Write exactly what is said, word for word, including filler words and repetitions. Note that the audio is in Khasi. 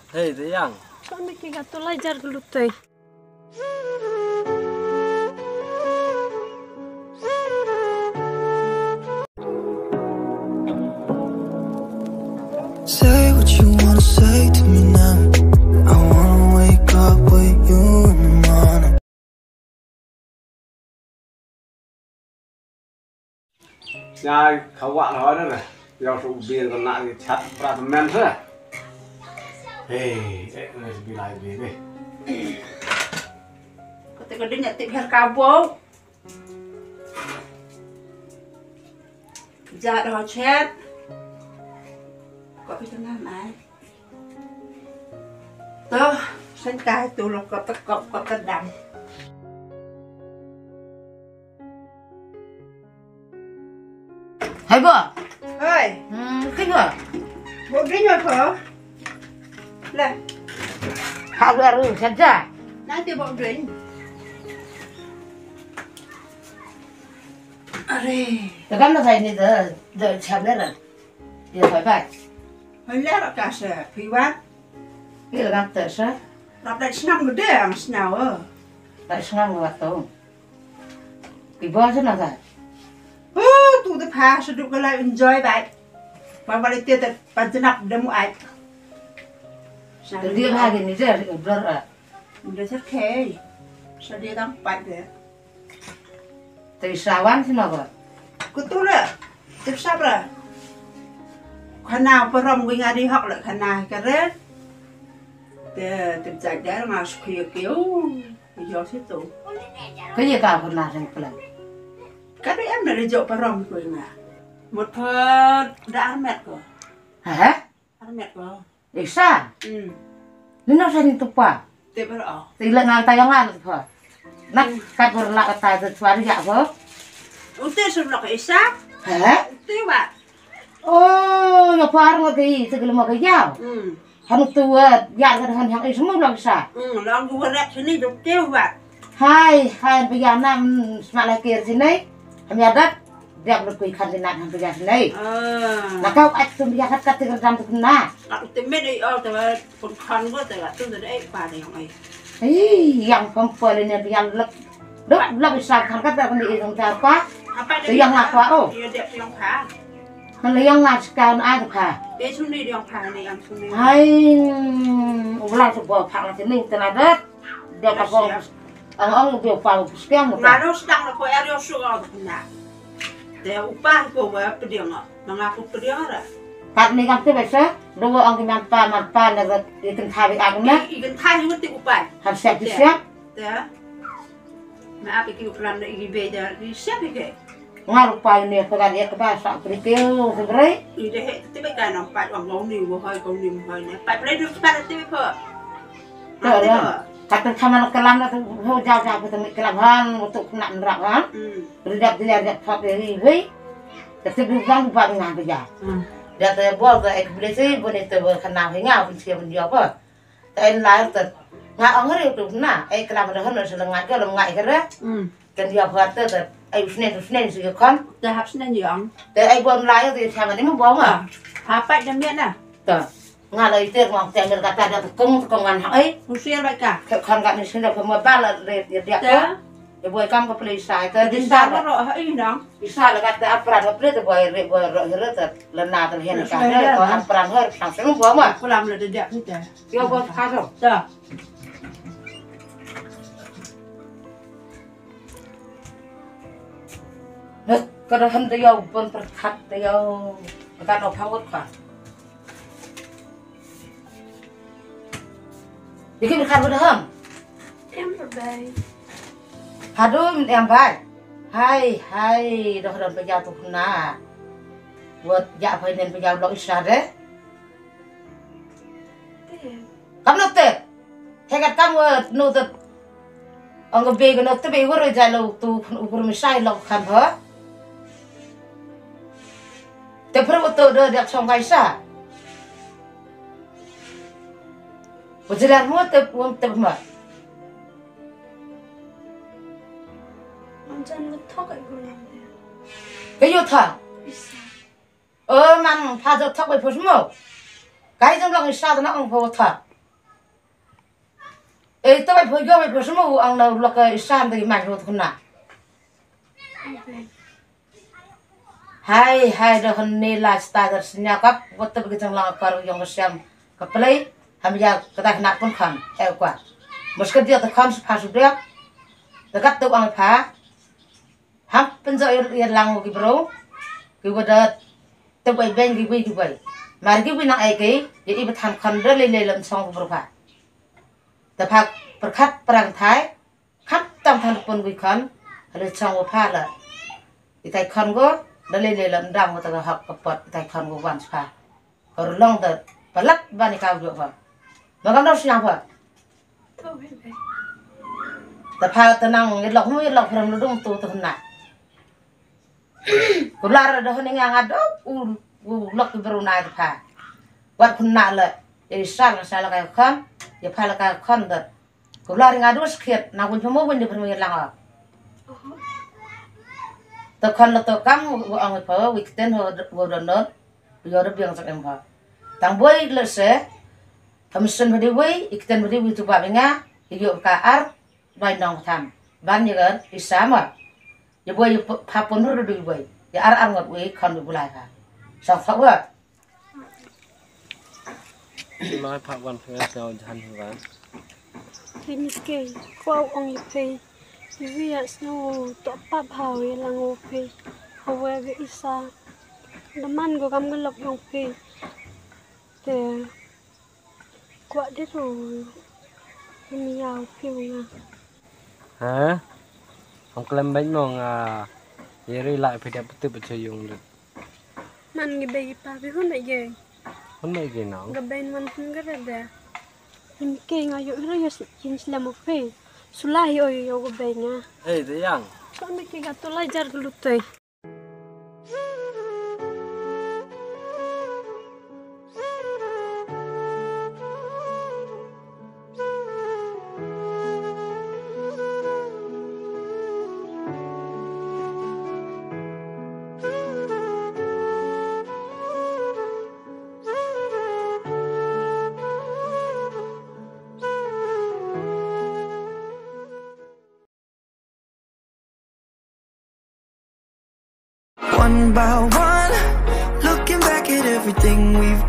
Hey, Dayang. Kami ki ka tulai jar gelutai. Say what you wanna say to me now. I wanna wake up with you in the morning. Nya ka wah la order. Yow su bier ka na ki chat prat men sa. Hey, eh, let's be like baby. Kata ka ding ati biar kabau. Jat ho chet. Ko pi tengah mai. To, sen kai tu lo kop kop kop kedang. Hai bo. Hai. Hmm, kai bo. Bo ding apa? Lah. Hak baru saja. Nanti bo ding. Are. Tekan na sai ni de de cham le. Ya bye bye. Hai le ka se piwan. Ki la ngam teh sa. Rap dai sngam gede ang snaw. Dai sngam wat tu. Ki bos na sa. Oh, tu te pha sa du ka lai enjoy bai. Ba ba te te pa jenap demu ai. Sa dia ha ni je blur a. Udah sa kei. Sa dia tang pat de. Te sawan sino ko. Kutu le. Tip sap le. Khana parom wi ngari hok le khana kare. Te tip jai dar nga sukhi ke u. Yo situ. Ke ye ka khana sing pelan. Kare em le jo parom ko nga. Mut pha da armet ko. Ha? Armet ko. Isa. Hmm. Ni no sa ni tu pa. Te ber oh. Te ila ngal ta yang ngal tu pa. Nak kat ber la ta tu suari ya ko. Ute su lok isa. He? Te wa. Oh, ya par ngal ke te gelem ke ya. Hmm. Han tu wa ya ka han yang ismu lok isa. Hmm, long ku rek sini tu te wa. Hai, hai, pia nam sma la kir sini. Ham ya dat. Dia belum kui kan dinat ham pia sini. Ah. Nak kau at tu pia kat kat tinggal dam tu kena. Aku temen ai oh temen pun kan gua temen tu temen ai pa ni yang ai. Ih, yang pempel ini dia lek. Dok lek bisa kan kat dak ni yang siapa? Apa tu yang apa oh? Dia dia yang pa. Kan yang ngas kan ai pa. Dia sini dia pa ni yang sini. Hai, ulah tu bawa pa sini tenadat. Dia ka bong. Ang ang dia pa puskiang. Ngano sedang ko area suka na. Te upah ko wa pediang. Manga ko pediang ra. Kat ni kan te besa. Dua ang ki man pa man pa na rat ikan thawi aku na. Ikan thawi mesti upah. Harus siap siap. Te. Na apa ki ukran da igi be da di siap igi. Nga rupa ini peran ya keba sa perikil seberai. Ide he tiba kan empat orang kau ni, wahai kau ni, wahai ni. Empat belas dua separat tiba ko. Kata sama nak kelam nak tu ho jauh jauh kita mik kelam han, untuk nak nerak han. Hmm. Ridap dia ridap sat dari wei. Tapi bukan buat dengan kerja. Hmm. Dia tu bol ke ek beli si, boleh tu berkenal dengan pun siapa dia apa. Te ai lai te. Nga ong ri tu na, ai klam da hon sa la ngai ka la ngai ka re. Hmm. Kan dia pha te te. Ai usne usne si ka khon. Te hap sne ni ong. Te ai bon lai te sa ngani mo bo nga. Ha pai da mian na. Te. Nga la iter mo te ngal kata da te kong te kong ngan ha ai. Usia bai ka. Te khon ka ni sin da ko mo ba la re dia dia ko. Te. Te boi kam ka play sai te di sa. Di sa ro ha i nang. Isa la kat te apran ma prit boi re boi ro hira te lena te hen ka ne ko apran her sang seng bua ma. Kulam la de dak ni te. Yo boi ka ro. Ta. Ka da han te yo bon perkat te yo. Ka no phawot ka. Dikit dekat udah ham. Em bai. Hadu em bai. Hai hai dah dah pejau tu kena. Buat jak pai nen pejau lok isar deh. Kam nuk te. Hekat kam wat nuk te. Ang be ke nuk te be wur jai lo tu ukur misai lok kan ha. Te pru tu do dak song kai sa. Wajilar mo te wong te ma. Manjan lo thok ai gulam. Ke yo tha. Isa. O man pha jo thok ai phus mo. Kai jong long isa na ong pho tha. Ei, to bai pho, yo bai pho, smu ang na lok ka isan da i man ho tu na. Hai, hai, da hon ne la sta da snya kap, wat te bagi jang lang kar yong ka siam ka plei, ham ya ka ta na pun khan, eh kwa. Mus ka dia ta khan su pha su dia. Da kat tu ang pha. Ham pynjah ïa, ïa lang ki bro. Ki wa da te bai beng ki bai ki bai. Mar ki bai nang ai ki, ya i ba tham khan da le le lam song bro pha. Da pha perkhat perang thai, kham tam than pun gui khan, hale chong wa pha la. Itai khan go, da le le lam dang wa ta ka hak ka pot, itai khan go wan pha. Ka rulong da palat bani ka wa pha. Ma kam dau sna pha. Ta pha ta nang, i lok mu, i lok pha ram lu dung tu tu na. Ku lar da hon nga nga do, u, u lok ki bru na ta pha. Wat kun na le, i sal, sal ka khan, i pha la ka khan da. Ku lar nga dus khiet, na wun pha mo wun di pha mo lang ha. Ta khan la to kam, u ang pha, wi kten ho, wo don don, yo da biang sak em pha. Tang boi le se, kam sun pha di wi, i kten pha di wi tu ba nga, i yo ka ar, bai nong tham. Ban ni gan, i sama. Ya boi, ya pha pun ru du boi. Ya ar ar ngot wi, khan du bulai ha. Sang fa wa. Mai pha wan pha sa jan wan. Te mi ke, kwau ong i phe. Wi ya sno to pap hau ya lang o phe. Hawa ga isa. Daman go kam ga lok yong phe. Te kwah de ro. Mi ya phe nga. Ha? Ong klem bait mo nga. Ye ri la phi dep tu pa yung lut. Man ngi bai pa bi hun bai ge. Hun bai ge nong. Ga bai man hun ga re de. Him ke nga yo ro yo kin slem o phe. Sula hi o yo ga bai nga. Hey, de yang. So mi ke ga to lai jar glu te. One by one, looking back at everything we've